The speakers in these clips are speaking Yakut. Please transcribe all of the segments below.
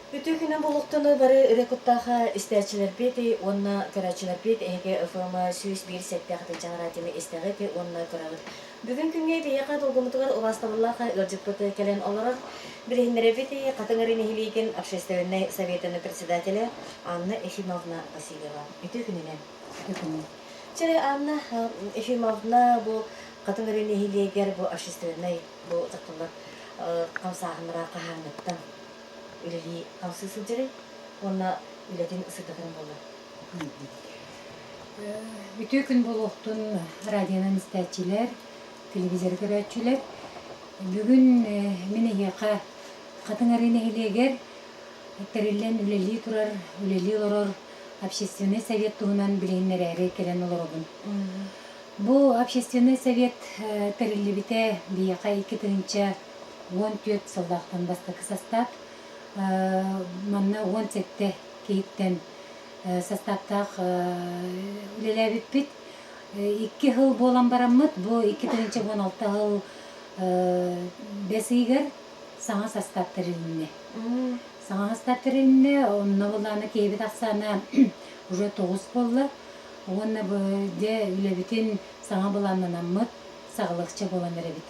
Үтүө күнүн буолуохтуну бары ырыа куттаах истээччилэрбит уонна көрөөччүлэрбит эһиги ФМ 101 сэттээх Тыынчаҕа радионы истэҕит уонна көрөҕүт. Бүгүн күҥҥэ биһиэхэ долгуммутугар убаастабыллаах ыалдьыппыт кэлэн олорор. Билиһиннэрэбит Хатыҥ Арыы нэһилиэгин общественнай советын председателэ Анна Ефимовна Васильева. Үтүө күнүнэн. Үтүө күнүн. Чэ, Анна Ефимовна бу Хатыҥ Арыы нэһилиэгэр бу общественнай бу дьахталлар хамсааһыннара хаһааҥҥыттан үлэлии хамсыы сылдьарый уонна үлэтин сырдатарын буолла? Үтүө күн буолуохтун радионан истээччилэр, телевизоры көрөөччүлэр. Бүгүн мин эһиэхэ Хатыҥ Арыы нэһилиэгэр тэриллэн үлэлии турар, үлэлии олорор общественнай совет туһунан билиһиннэрээри кэлэн олоробун. Бу общественнай совет тэриллибитэ биһиэхэ 2014 сыллаахтан бастакы састаап. Манна 17 киһиттэн састааптаах үлэлээбиппит. 2 сыл буолан бараммыт, бу 2016 сыл бэс ыйыгар саҥа састаап тэрилиннэ. Саҥа састаап тэрилиннэ, онно былаана киһибит ахсаана уже тоҕус буолла. Уонна бу дьэ үлэбитин саҥа былааннанаммыт саҕалыахча буолан эрэбит.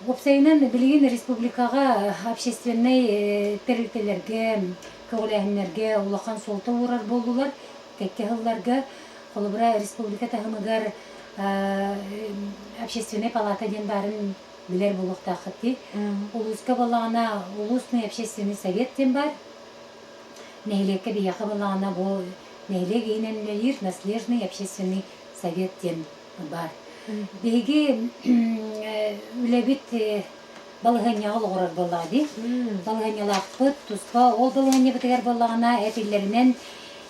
Уопсайынан, билигин республикаҕа общественнай тэрилтэлэргэ, көҕүлээһиннэргэ улахан суолта уурар буоллулар. Кэккэ сылларга, холобура, республика таһымыгар общественнай палата диэн баарын билэр буолуохтааххыт дии. Улууска буоллаҕына улуусный общественный совет диэн баар. Нэһилиэккэ биһиэхэ буоллаҕына бу нэһилиэк иһинэн үлэлиир наследный общественный совет диэн баар. Биһиги үлэбит балаһыанньаҕа олоҕурар буоллаҕа дии. Балаһыанньалаахпыт туспа ол балаһыанньабытыгар буоллаҕына этиллэринэн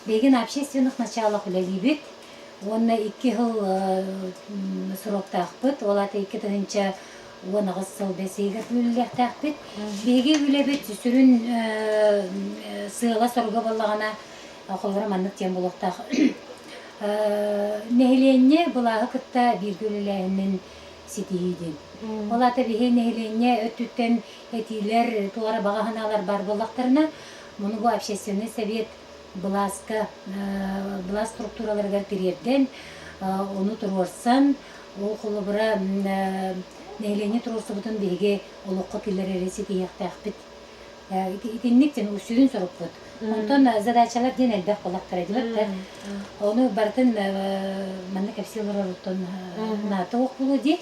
биһиги на общественных началах үлэлиибит уонна 2 сыл сроктаахпыт, ол аата 2018 сыл бэс ыйыгар үлэлиэхтээхпит. Биһиги үлэбит сүрүн сыала-соруга буоллаҕына холобура маннык диэн буолуохтаах. Нэһилиэнньэ былааһы кытта бииргэ үлэлээһинин ситиһии диэн. Ол аата биһи нэһилиэнньэ өттүттэн этиилэр, туора баҕа санаалар баар буоллахтарына, муну бу общественный совет былааска, былаас структураларыгар тириэрдэн, ону туруорсан, ол холобура нэһилиэнньэ туруорсубутун биһиги олоххо киллэрэри ситиһиэхтээхпит. Итинник диэн сүрүн сорукпут. Онтон задачалар диэн элбэх буоллахтара диэбэттэр. Ону барытын манна кэпсии олороруттан наата ох буолуо дии.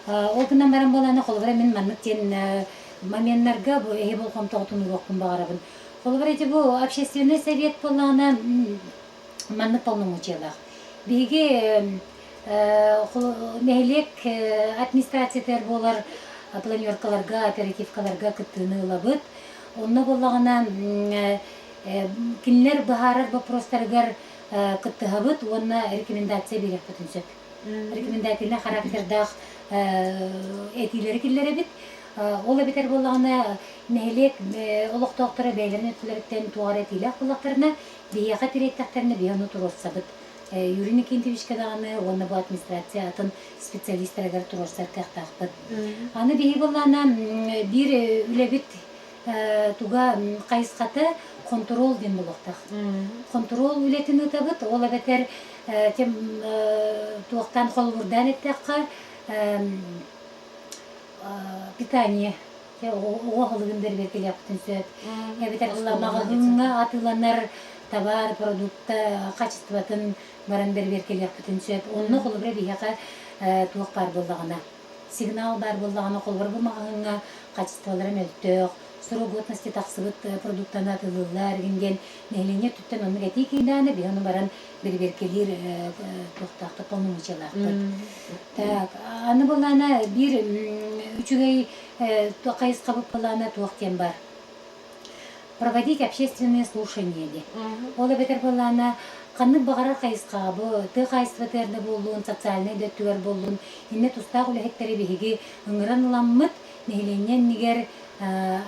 Ол гынан баран буолаана холобура мин маннык диэн моменнарга бу эһи болҕомтоҕутун уруохпун баҕарабын. Холобура ити бу общественный совет буоллаҕына маннык полномочиялаах. Биһиги нэһилиэк администрациятыгар буолар планеркаларга, оперативкаларга кыттыыны ылабыт. Онно буоллаҕына кинилэр быһаарар боппуруостарыгар кыттыһабыт уонна рекомендация биэриэхпитин сөп. Рекомендательнай характердаах этиилэри киллэрэбит. Ол эбэтэр буоллаҕына нэһилиэк олохтоохторо бэйэлэрин өттүлэриттэн туох эрэ этиилээх буоллахтарына, биһиэхэ тириэттэхтэринэ биһи ону туруорсабыт. Юрий Никитичка даҕаны уонна бу администрация атын специалистарыгар туруорсар кыахтаахпыт. Аны биһи былаана биир үлэбит туга хайысхата хонтуруол диэн буолуохтаах. Хонтуруол үлэтин ыытабыт, ол эбэтэр тем туохтан холобурдаан эттэххэ питание оҕо аһылыгын бэрбиэркэлиэхпитин сөп. Эбэтэр маҕаһыыҥҥа атыыланар табаар, продукта качествотын баран бэрбиэркэлиэхпитин сөп. Онно холобура биһиэхэ туох баар буоллаҕына, сигнал баар буоллаҕына, холобура бу маҕаһыыҥҥа качестволара мөлтөх, срок годности тахсыбыт продуктаны атыылыыллар игин диэн нэһилиэнньэ өттүттэн оннук этии киирдэҕинэ, биһи ону баран бэрбиэркэлиир туохтаахпыт, полномочиялаахпыт. Так, аны былаана биир үчүгэй хайысхабыт былаана туох диэн бар. Проводить общественные слушания диэн. Ол эбэтэр былаана ханнык баҕарар хайысхаҕа бу тыа хаһаайыстыбатыгар да буоллун, социальнай да өттүгэр буоллун, иннэ тустаах үлэһиттэри биһиги ыҥыран ыламмыт, нэһилиэнньэ иннигэр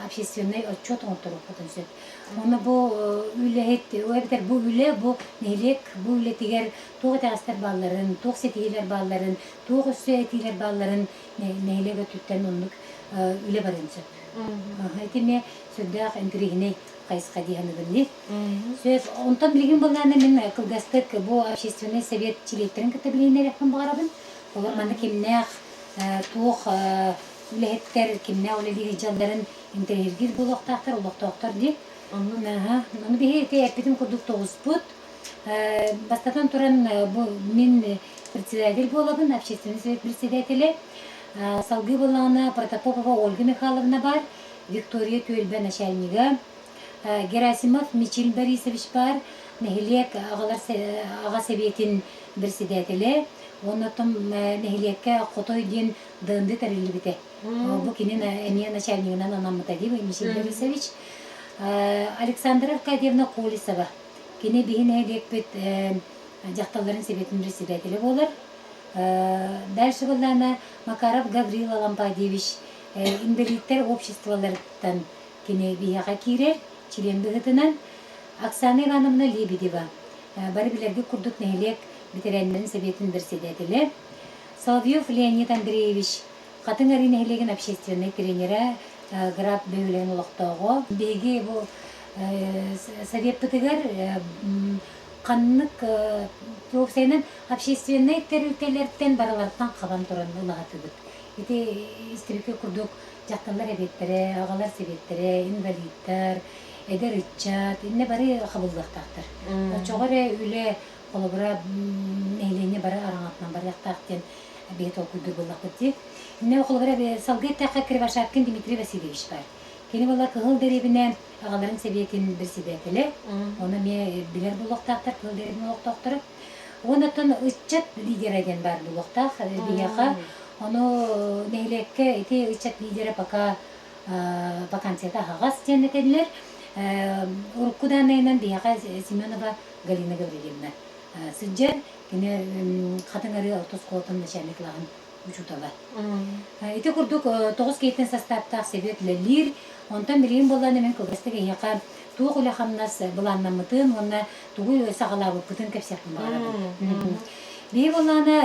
общественнай отчуот оҥорторуохпутун сөп. Уонна бу үлэһит, эбэтэр бу үлэ, бу нэһилиэк бу үлэтигэр туох итэҕэстэр баалларын, туох ситиһиилэр баалларын, туох өссө этиилэр баалларын нэһилиэк өттүттэн оннук үлэ барыан сөп. Ити эмиэ сүрдээх интэриэһинэй. хайысха дии саныыбын дии. Сөп. Онтон билигин былаана мин кылгастык бу общественный совет чилиэттэрин кытта билиһиннэриэхпин баҕарабын. Олор манна кимнээх туох үлэһиттэр кимнээх үлэлиир дьалларын интэриэһиргиир буолуохтаахтар, олохтоохтор дии. Онну ону биһи ити эппитим курдук тоҕуспут. Бастатан туран, бу мин председатель буолабын, общественный совет председателэ. Салгыы буоллаҕына Протопопова Ольга Михайловна баар, Виктория түөлбэ начальнига, Герасимов Мичил Борисович баар, нэһилиэк аҕалар аҕа сэбиэтин председателэ, уонна оттон нэһилиэккэ Хотой диэн ДНД тэриллибитэ. Бу кини эмиэ начальнигынан анаммыта дии Мичил Борисович. Александра Аркадьевна Колесова. Кини биһи нэһилиэкпит дьахталларын сэбиэтин председателэ буолар. Дальше буоллаана Макаров Гаврил Алампадьевич инбэлииттэр обществоларыттан кини биһиэхэ киирэр чилиэн быһыытынан. Оксана Ивановна Лебедева бары билэргит курдук нэһилиэк бэтэрээннэрин сэбиэтин председателэ. Соловьев Леонид Андреевич Хатыҥ Арыы нэһилиэгин общественнай тренерэ, Граб бөһүөлэгин олохтооҕо. Биһиги бу советпытыгар ханнык уопсайынан общественнай тэрилтэлэртэн барыларыттан хабан туран улаатыбыт. Ити истибиккэ курдук дьахталлар эбиэттэрэ, аҕалар сэбиэттэрэ, инвалидтар, эдэр ыччат, иннэ бары хабыллыахтаахтар. Оччоҕо эрэ үлэ холобура нэһилиэнньэ бары араҥатынан барыахтаах диэн биһи толкуйдуур буоллахпыт дии. Иннэ холобура салгыы эттэххэ Кривошапкин Дмитрий Васильевич бар. Кини буолла Кыһыл дэриэбинэ аҕаларын сэбиэтин председателэ. Ону эмиэ билэр буолуохтаахтар, Кыһыл дэриэбинэ олохтоохторо. Уонна оттон ыччат лидера диэн баар буолуохтаах биһиэхэ. Ону нэһилиэккэ ити ыччат лидера пока вакансията аһаҕас диэн этэллэр. Урукку дааннайынан биһиэхэ Семенова Галина Гаврильевна сылдьар. Кини Хатыҥ Арыы орто оскуолатын начальник кылааһын учуутала. Ити курдук тоҕус киһиттэн састааптаах сэбиэт үлэлиир. Онтон билигин буоллаҕына мин кылгастык эһиэхэ туох үлэ-хамнас былааннаммытын уонна тугу саҕалаабыппытын кэпсиэхпин баҕарабын. Биһи буоллаҕына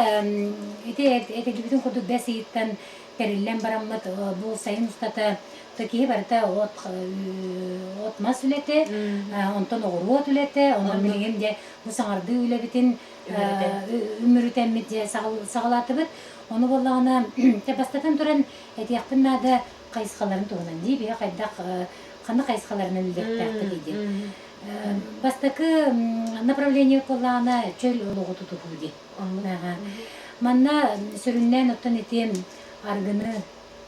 ити этиллибитин курдук бэс ыйыттан тэриллэн бараммыт бу сайын устата киһи барыта от от мас үлэтэ, онтон оҕуруот үлэтэ, онон билигин дьэ бу саҥардыы үлэбитин үмүрүтэммит дьэ саҕалаатыбыт. Ону буоллаҕына бастатан туран этиэхпин наада хайысхаларын туһунан дии биһи хайдах ханна хайысхаларынан үлэлиэхтээхпитий диэн. Бастакы направление буоллаҕына чөл олоҕу тутуһуу диэн. Манна сүрүннээн оттон ити аргыны,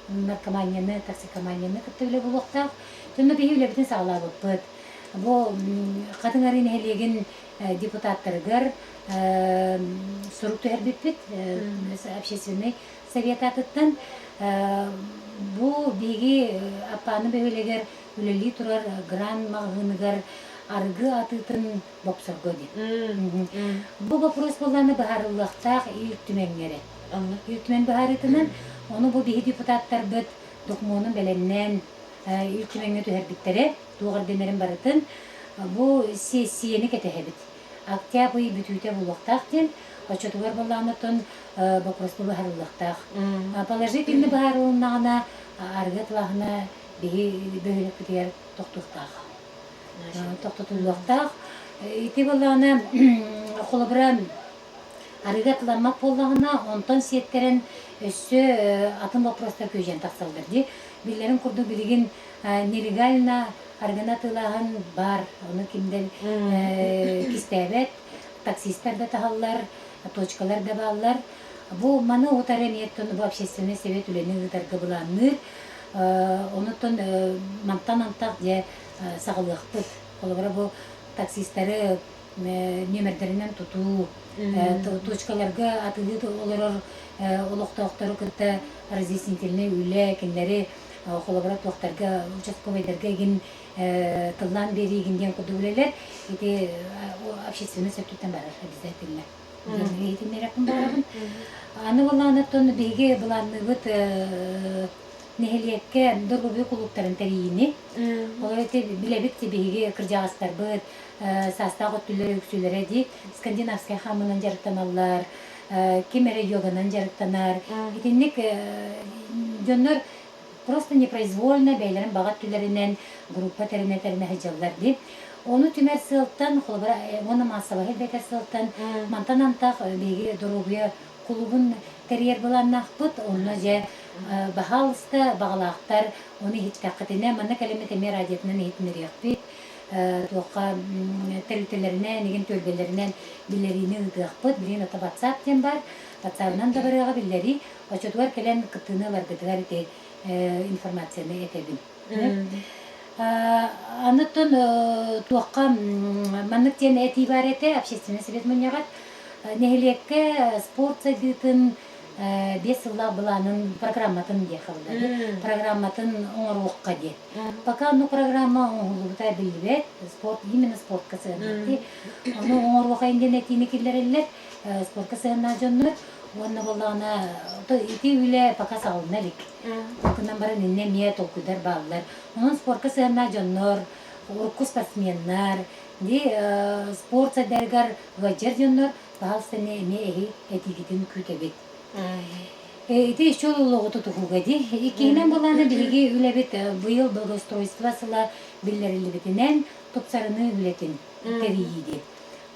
наркоманияны, токсикоманияны кытта үлэ буолуохтаах. Дьонно биһи үлэбитин саҕалаабыппыт. Бу Хатыҥ Арыы нэһилиэгин депутаттарыгар сурук түһэрбиппит общественный совет аатыттан. Бу биһиги Аппааны бөһүөлэгэр үлэлии турар Гран маҕаһыыныгар арыгы атыытын бопсорго диэн. Бу боппуруос буоллаҕына быһаарыллыахтаах Ил Түмэҥҥэ эрэ. Ил Түмэн быһаарыытынан, ону бу биһи депутаттарбыт докумуонун бэлэмнээн Ил Түмэҥҥэ түһэрбиттэрэ, туох ирдэнэрин барытын. Бу сиэссийэни кэтэһэбит. Октябрь ый бүтүүтэ буолуохтаах диэн, оччотугар буоллаҕына оттон боппуруос бу быһаарыллыахтаах. Положительно быһаарылыннаҕына, арыгы атылааһына биһи бөһүөлэкпитигэр тохтуохтаах. Тохтотуллуохтаах. Ити буоллаҕына, холобура, арыгы атыламмат буоллаҕына, онтон сиэттэрэн өссө атын боппуруостар күөдьүйэн тахсаллар дии. Биллэрин курдук билигин нелегально арыгыны атыылааһын баар, ону ким да кистээбэт, таксистар да таһаллар, точкалар да бааллар. Бу маны утары эмиэ бу общественный совет үлэни ыытарга былаанныыр. Онуттан мантан антах дьэ саҕалыахпыт. Холобура бу таксистары нүөмэрдэринэн тутуу, точкаларга атыылыы олорор олохтоохтору кытта разъяснительнай үлэ, кинилэри холобура туохтарга участковайдарга игин тыллаан биэрии игин диэн курдук үлэлэр ити общественность өттүттэн барар обязательно. Иһитиннэрэхпин баҕарабын. Аны буоллаҕына биһиги былаанныыбыт нэһилиэккэ доруобуйа кулууптарын тэрийиини. Ол ити билэбит биһиги кырдьаҕастарбыт саастаах өттүлэрэ үксүлэрэ дии скандинавскай хаамынан дьарыктаналлар, ким эрэ йоганан дьарыктанар. Итинник дьоннор Просто непроизвольно бэйэлэрин баҕа өттүлэринэн группа тэринэ-тэринэ сылдьаллар дии. Ону түмэр сыалтан, холобура, уонна маассабаһы элбэтэр сыалтан мантан антах биһиги доруобуйа кулуубун тэрийэр былааннаахпыт. Онно дьэ баһаалыста баҕалаахтар ону иһиттэххитинэ, манна кэлэммит эмиэ радиотынан иһитиннэриэхпит. Туохха тэрилтэлэринэн, игин түөлбэлэринэн биллэриини ыытыахпыт. Билигин ото WhatsApp диэн баар. WhatsApp-ынан да барыаҕа биллэрии. Оччотугар кэлэн кыттыыны ыларгытыгар ити информацияны этэбин. Анытын туохха маннык диэн этии баар этэ общественный совет мунньаҕар нэһилиэккэ спорт сайдыытын 5 сыллаах былаанын программатын диэ хабыллар программатын оҥоруохха диэн. Пока ну программа оҥоһуллубута биллибэт спорт именно спортка сыһыаннаах ону оҥоруоха диэн этиини киллэрэллэр спортка сыһыаннаах дьоннор уонна буоллаҕына ити үлэ пока саҕалана илик. Ол баран иннэ эмиэ толкуйдар бааллар. Онон спортка сыһыаннаах дьоннор, урукку спортсменнар, ди спорт сайдарыгар ыалдьар дьоннор, пожалуйста, эмиэ эһи этиигитин күүтэбит. Ити еще олоҕу тутуһууга ди. Иккиһинэн былаана биһиги үлэбит быйыл благоустройство сыла биллэриллибитинэн тупсарыныы үлэтин тэрийии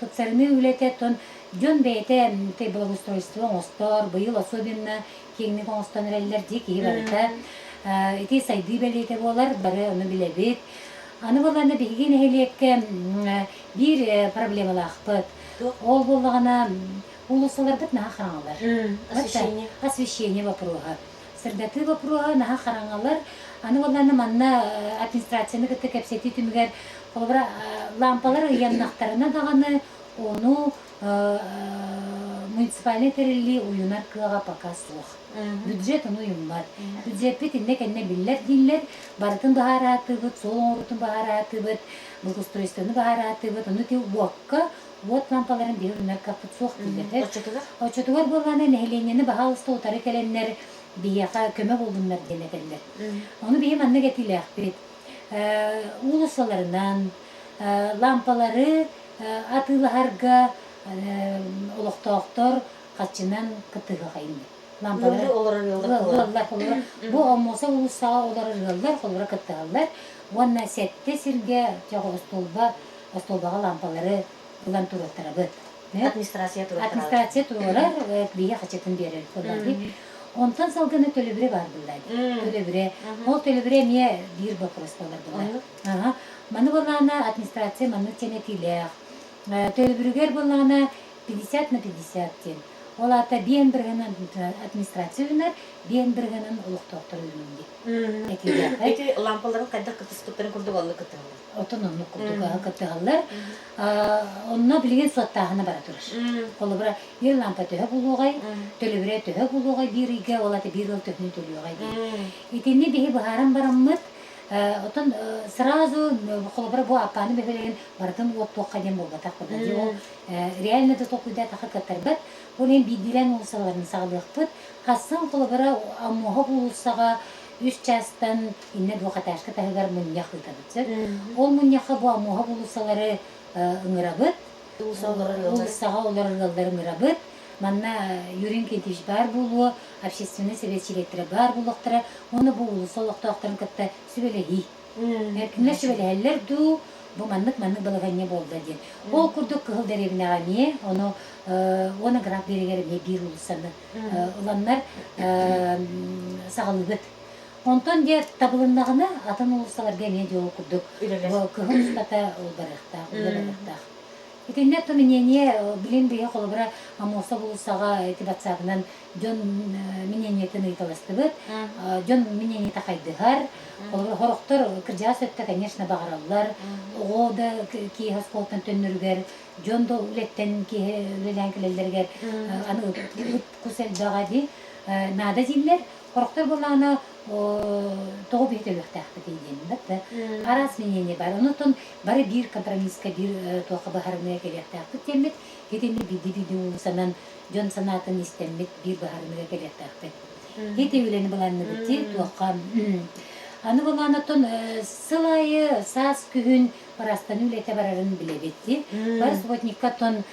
Тупсарыныы үлэтэ тон дьон бэйэтэ благоустройство оҥостор, быйыл особенно киэҥник оҥостон эрэллэр дии киһи барыта. Ити сайдыы бэлиэтэ буолар, бары ону билэбит. Аны буоллаҕына биһиги нэһилиэккэ биир проблемалаахпыт. Ол буоллаҕына уулуссаларбыт наһаа хараҥалар. Освещение. Освещение вопроһа. Сырдатыы вопроһа наһаа хараҥалар. Аны буоллаҕына манна администрацияны кытта кэпсэтии түмүгэр холобура лампалар ыйаннахтарына даҕаны ону муниципальнай тэриллии уйунар кыаҕа пока суох. Бюджет ону уйуммат. Бюджеппит иннэ-кэннэ биллэр дииллэр, барытын баһаараатыыбыт, суол оҥоруутун баһаараатыыбыт, благоустройствоны баһаараатыыбыт, ону ити уокка уот лампаларын биһи уйунар кыахпыт суох дииллэр. Оччотугар? Оччотугар буоллаҕына нэһилиэнньэни баһаалыста утары кэлэннэр биһиэхэ көмө буоллуннар диэн этэллэр. Ону биһи маннык этиилээхпит. Уулуссаларынан лампалары атыылаһарга олохтоохтор хаччынан кыттыһыахайын лампалары олорор ыаллар холобура бу Омуоса уулуссаҕа олорор ыаллар холобура кыттыһаллар уонна сэттэ сиргэ остуолба остуолбаҕа лампалары ылан туруортарабыт. Администрация туруортарар. Администрация туруорар, биһи хаччытын биэрэр буоллар. Онтон салгыны төлөбүрэ баар буолла. Төлөбүрэ. Ол төлөбүрэ эмиэ биир вопрос буолар буолла. Ага. Маны буоллаҕына администрация маннык чэнэтиилээх. Төлөбүрүгэр буоллаҕына 50 на 50 диэн. Ол аата биэн бырыһынан администрация үүнэр, биэн бырыһынан олохтоохтор үүнүн диэн. Этиилээх. Ити лампаларын хайдах кыттыспыттарын курдук оннук кыттыһаллар. Отон оннук курдук кыттыһаллар. Онно билигин суоттааһына бара турар. Холобура, биир лампа төһө булуоҕай, төлөбүрэ төһө булуоҕай биир ыйга, ол аата биир ыал төһөнү төлүөҕэй диэн. Итини биһи быһааран бараммыт, Оттон сразу холобура бу аппааны бөһүөлэгин барытын уоттуохха диэн буолбатах буолла дии. Ол реально да толкуйдаатахха кыаттарбат. Ол иһин биирдиилээн уулуссаларын саҕалыахпыт. Хассын холобура Аммоһов уулуссаҕа үс чаастан иннэ двухэтажка таһыгар мунньах ыытабыт сөп. Ол мунньахха бу Аммоһов уулуссалары ыҥырабыт. Уулуссаҕа олорор ыаллары ыҥырабыт. Манна Юрий Инкентьевич баар буолуо, общественнай совет чилиэттэрэ баар буолуохтара уонна бу уулусса олохтоохторун кытта сүбэлэһии. Кинилэр сүбэлэһэллэр дуу, бу маннык-маннык балаһыанньа буолла диэн. Ол курдук Кыһыл дэриэбинэҕэ эмиэ, ону уонна Граф биэригэр эмиэ биир уулуссаны ыланнар саҕалыыбыт. Онтон дьэ табылыннаҕына атын уулуссаларга эмиэ дьэ ол курдук кыһын устата ол барыахтаах, үлэ барыахтаах. Итиннэ мнение билин биһи холобура Аммосов уулуссаҕа ити батсаабынан дьон мнениетын ыйыталастыбыт. Дьон мнениета хайдыһар. Холобура сорохтор кырдьаҕас өттө, конечно, баҕараллар. Оҕо да киэһэ оскуолаттан төннөрүгэр, дьон да үлэттэн киэһэ үлэлээн кэлэллэригэр аны ыт кус элбэҕэ дии наада дииллэр. Сорохтор буоллаҕына тоҕо биһи төлүөхтээхпитий диэн да араас мнение бар. Онон бары биир компромисска биир туохха быһаарыныыга кэлиэхтээхпит диэммит, итинник биирдии-биирдии уулуссанан дьон санаатын истэммит биир быһаарыныыга кэлиэхтээхпит. Ити үлэни былаанныыбыт дии туохха аны былаан оттон сыл аайы саас күһүн ырастаныы үлэтэ барарын билэбит дии. Бары субботникка оттон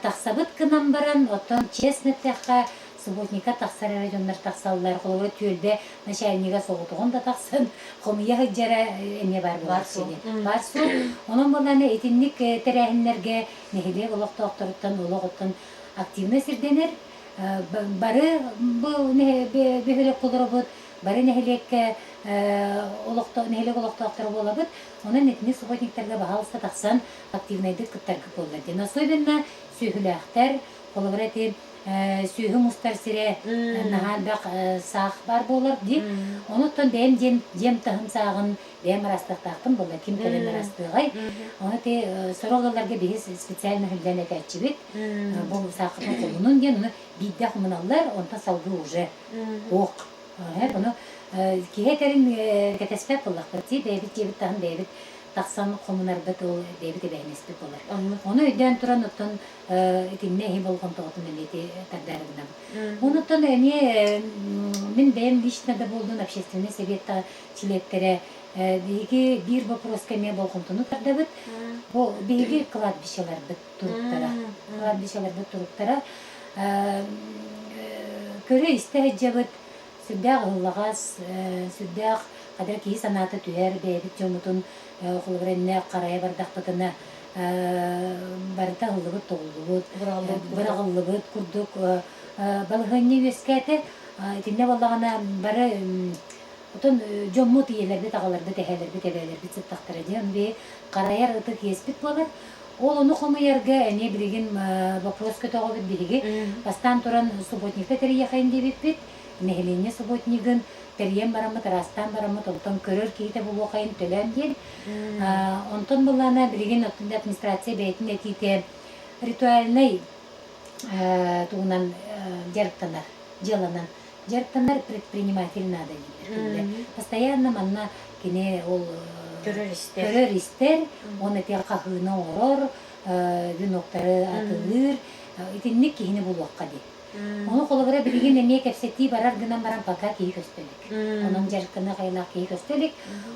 тахсабыт гынан баран оттон честно эттэххэ. Субботникка тахсар эрэ дьоннор тахсаллар. Холобура, түөлбэ начальнига соҕотоҕун да тахсан хомуйа сылдьара эмиэ баар буолар сини. Баар суол. Онон буоллаҕына итинник тэрээһиннэргэ нэһилиэк олохтоохторуттан олох оттон активно сирдэнэр. Бары бу бөһүөлэк олоробут, бары нэһилиэккэ нэһилиэк олохтоохторо буолабыт. Онон итини субботниктарга баһаалыста тахсан активнайдык кыттарга буолла диэн. Особенно сүөһүлээхтэр, холобура ити сүөһү мустар сирэ наһаа элбэх саах баар буолар дии. Онуттан бэйэм диэн дьиэм таһын сааҕын бэйэм ыраастыахтаахпын буолла, ким кэлэн ыраастыаҕай. Ону ити сорох ыалларга биһи специально хүллэн этээччибит. Бу сааххытын хомунун диэн, ону биирдэ хомуналлар, онтон салгыы уже ох. Ону киһи этэрин кэтэспэт буоллахпыт дии, бэйэбит дьиэбит таһын бэйэбит тахсан хомунарбыт ол бэйэбит эбээһинэспит буолар. Ону өйдөөн туран оттон итиннэ эһи болҕомтоҕутун эмиэ тардаары гынабыт. Онуттан эмиэ мин бэйэм лично да буоллун общественный совет чилиэттэрэ биһиги биир вопроска эмиэ болҕомтону тардабыт. Бу биһиги кладбищеларбыт туруктара. Кладбищеларбыт туруктара көрө-истэ сылдьабыт сүрдээх ыһыллаҕас, сүрдээх хадра киһи санаата түһэр, бэйэбит дьоммутун холобура иннэ харайа бардахпытына барыта ыһыллыбыт-тоҕуллубут, быраҕыллыбыт курдук балаһыанньа үөскээтэ. Итиннэ буоллаҕына бары отон дьоммут ийэлэрбит, аҕаларбыт, эһээлэрбит, эбээлэрбит сыттахтара диэн би харайар ытык иэспит буолар. Ол ону хомуйарга эмиэ билигин вопрос көтөҕөбүт биһиги. Бастаан туран субботникта тэрийиэхэйин диэбиппит. Нэһилиэнньэ субботнигын тэрийэн бараммыт, ыраастаан бараммыт, онтон көрөр киһитэ булуохайын төлөөн диэн. Онтон былаана билигин администрация бэйэтин этиитэ ритуальнай тугунан дьарыктанар, дьыаланан дьарыктанар предприниматель наада дииллэр. Постоянно манна кини ол көрөр-истэр, он эти хаһыыны оҥорор, веноктары атыылыыр, итинник киһини булуохха дии. Ону холобура билигин эмиэ кэпсэтии барар гынан баран пока киһи көстө илик. Онон дьарыктаныах айылаах киһи көстө илик.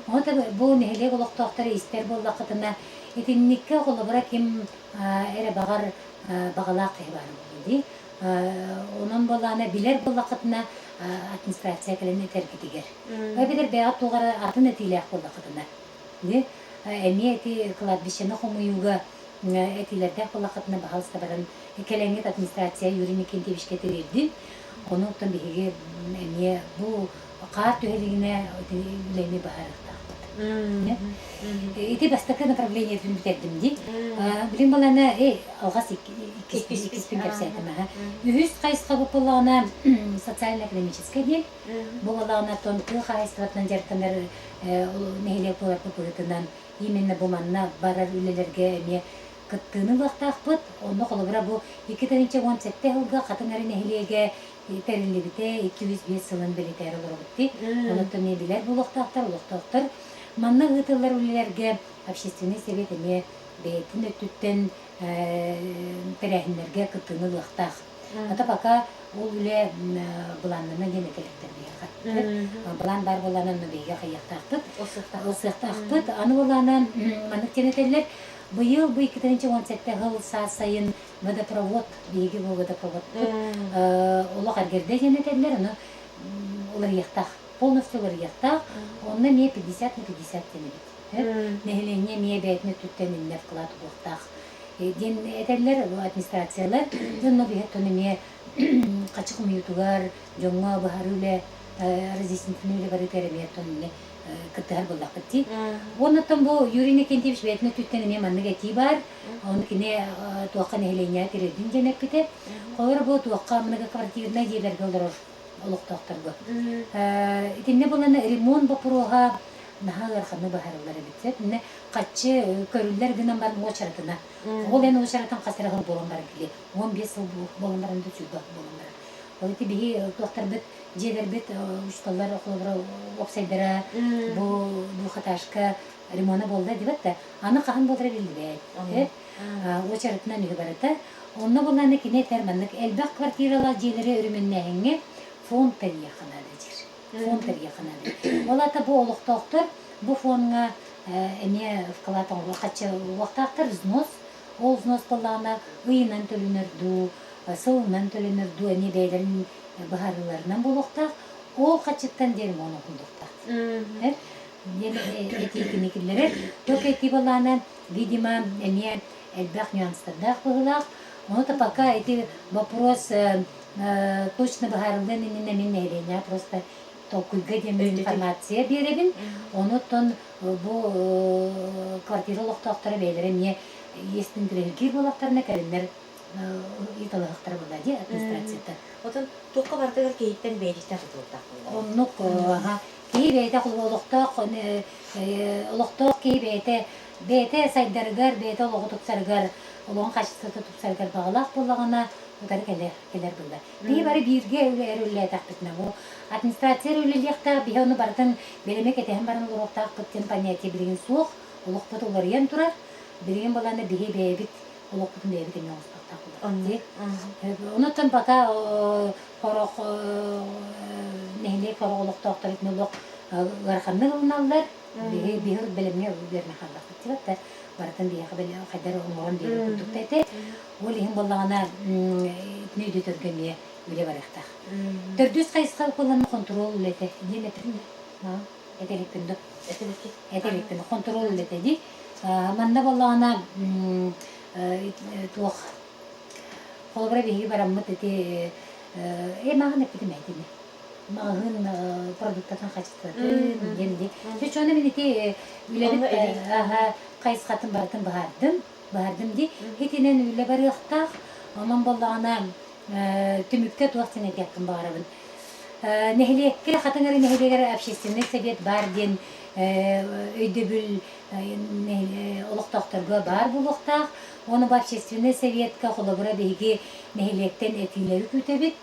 Ону бу нэһилиэк олохтоохторо истэр буоллаххытына, итинниккэ холобура ким эрэ баҕар баҕалаах киһи баар буолуо дии. Онон буоллаҕына билэр буоллаххытына администрация кэлэн этэргитигэр. Эбэтэр бэйэҕит туох эрэ атын этиилээх буоллаххытына, эмиэ ити кладбищены хомуйууга этиилэрдээх буоллаххытына баһаалыста баран кэлэҥҥит администрация Юрий Никентьевичка тириэрдин. Ону оттон биһиги эмиэ бу хаар түһэлигинэ үлэни быһаарыахтаахпыт. Ити бастакы направлениетын бүтэрдим дии. Билин балана алҕас иккиспин кэпсээтим аха. Үһүс хайысха буоллаҕына социально-экономическай диэн. Бу буоллаҕына оттон тыа хаһаайыстыбатынан дьарыктанар нэһилиэк буоларбыт быһыытынан именно бу манна барар үлэлэргэ эмиэ кыттыыны ылыахтаахпыт. Онно холобура бу 2017 сылга Хатыҥ Арыы нэһилиэгэ тэриллибитэ 205 сылын бэлиэтээри олоробут дии. Онон эмиэ билэр буолуохтаахтар, олохтоохтор. Манна ыытыллар үлэлэргэ общественный совет эмиэ бэйэтин өттүттэн тэрээһиннэргэ кыттыыны ылыахтаах. Ата пока ол үлэ былааннана диэн этэликтэр биһиэхэ. Былаан баар буоллаҕына онно биһиги хайыахтаахпыт, ылсыахтаахпыт. Аны буоллаҕына маннык диэн этэллэр, быйыл бу 2017 сыл саас сайын водопровод, биһиги бу водопроводпут олох эргэрдэ диэн этэллэр, ону уларыйыахтаах, полностью уларыйыахтаах. Онно эмиэ 50 на 50 диэн эбит. Нэһилиэнньэ эмиэ бэйэтин өттүттэн иннэ вклад угуохтаах диэн этэллэр администрациялар. Дьонно биһиттон эмиэ хачы хомуйуутугар, дьоҥҥо быһарыы үлэ, разъяснительный үлэ барыытыгар эмиэ оттон иннэ кыттыһар буоллахпыт дии. Уонна бу Юрий Иннокентьевич бэйэтин өттүттэн эмиэ маннык этии баар. Ону кини туохха нэһилиэнньэҕэ тириэрдин диэн эппитэ. Холобура бу туохха многоквартирнай дьиэлэргэ олорор олохтоохторго. Итиннэ булан ремонт боппуруоһа наһаа ыараханнык быһаарыллар эбит. Итиннэ хаччы көрүллэр гынан баран уочаратына. Ол эн уочаратын хас эрэ сыл буолан баран кили. 15 сыл буолан баран да сүүрбэх буолан баран. Ол ити биһи туохтарбыт дьиэлэрбит учууталлар холобура уопсайдара бу двухэтажка ремона буолла дибэт да аны хаһан буолара биллибэт. Уочаратынан үһү барыта. Онно буллааны кини этэр маннык элбэх квартиралаах дьиэлэри өрөмүөннээһиҥҥэ фонд тэрийиэххэ наада диир. Фонд тэрийиэххэ наада. Ол аата бу олохтоохтор бу фоҥҥа эмиэ вклад оҥоруоххаччы уохтаахтар взнос. Ол взнос буоллаҕына ыйынан төлөнөр дуу, сылынан төлөнөр дуу эмиэ бэйэлэрин быһаарыыларынан буолуохтаах. Ол хаччыттан диэн оҥоһуллуохтаах. Диэн этии кини киллэрэр. Только этии балаана, видимо, эмиэ элбэх нюанстардаах быһыылаах. Ону то пока эти вопрос точно быһаарыллыан иннинэ мин нэһилиэнньэҕэ просто толкуйга диэн информация биэрэбин. Онуттан бу квартира олохтоохторо бэйэлэрэ эмиэ иэстин тирэһиргиир буоллахтарына кэлиннэр ыйыталаһыахтара буолла дии администрацията. Отон туохха барытыгар киһиттэн бэйэтиттэн тутулуктаах буолла. Оннук киһи бэйэтэ олохтоох олохтоох киһи бэйэтэ бэйэтэ сайдарыгар, бэйэтэ олоҕу тупсарыгар, олоҕун хаачыстыбата тупсарыгар баҕалаах буоллаҕына утары кэлэр кэлэр буолла. Биһи бары бииргэ үлэлээтэхпитинэ бу администрация эрэ үлэлиэхтээх, биһи ону барытын бэлэмэ кэтэһэн баран олоруохтаахпыт диэн понятие билигин суох, олохпут уларыйан турар. Билигин балаана биһи бэйэбит олохпутун бэйэбит эмиэ оҥостуохтаах буолар. Онуттан пока хорох нэһилиэк хорох олохтоохтор итини олох ыараханнык ылыналлар. Биһи биһи бэлэмҥэ үөрэнэ хааллахпыт диэбэт барытын биһиэхэ хайдар оҥорон биэрэр курдук да этэ. Ол иһин буоллаҕына итини өйдөтөргө эмиэ үлэ барыахтаах. Төрдүс хайысха укуллана хонтуруол үлэтэ диэн этэрин этэ иликпин да этэ иликпин хонтуруол үлэтэ дии. Манна буоллаҕына туох холобура биһиги бараммыт ити э мааҕын эппитим этини маҕаһыын продуктатын хаачыстыбатын диэн дии. Чочуона мин ити үлэбит хайысхатын барытын быһаардым баардым дии. Итинэн үлэ барыахтаах. Онон буоллаҕына түмүккэ туох диэн этиэхпин баҕарабын. Нэһилиэккэ, Хатыҥ Арыы нэһилиэгэр общественный совет баар диэн өйдөбүл олохтоохторго баар буолуохтаах. Уонна бу общественный советка холобура биһиги нэһилиэктэн этиилэри күүтэбит.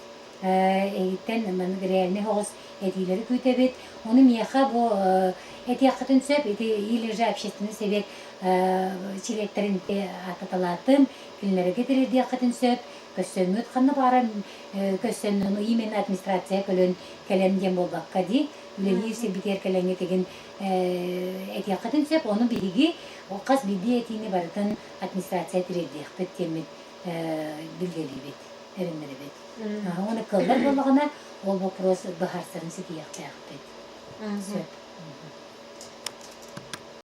Эһигиттэн маннык реальный соҕус этиилэри күүтэбит. Ону миэхэ бу этиэххитин сөп, ити или же общественный совет чилиэттэрин ааттаталаатым, кинилэргэ тириэрдиэххитин сөп, көрсөҥҥүт ханна баара көрсөн именно администрация көлөн кэлэн диэн буолбакка дии, үлэлиир сирбитигэр кэлэҥҥит игин этиэххитин сөп, ону биһиги хас биирдии этиини барытын администрация тириэрдиэхпит диэммит билгэлиибит, эрэннэрэбит. Уонна кыаллар буоллаҕына, ол вопрос быһаарсарын ситиһиэхтээхпит. Сөп.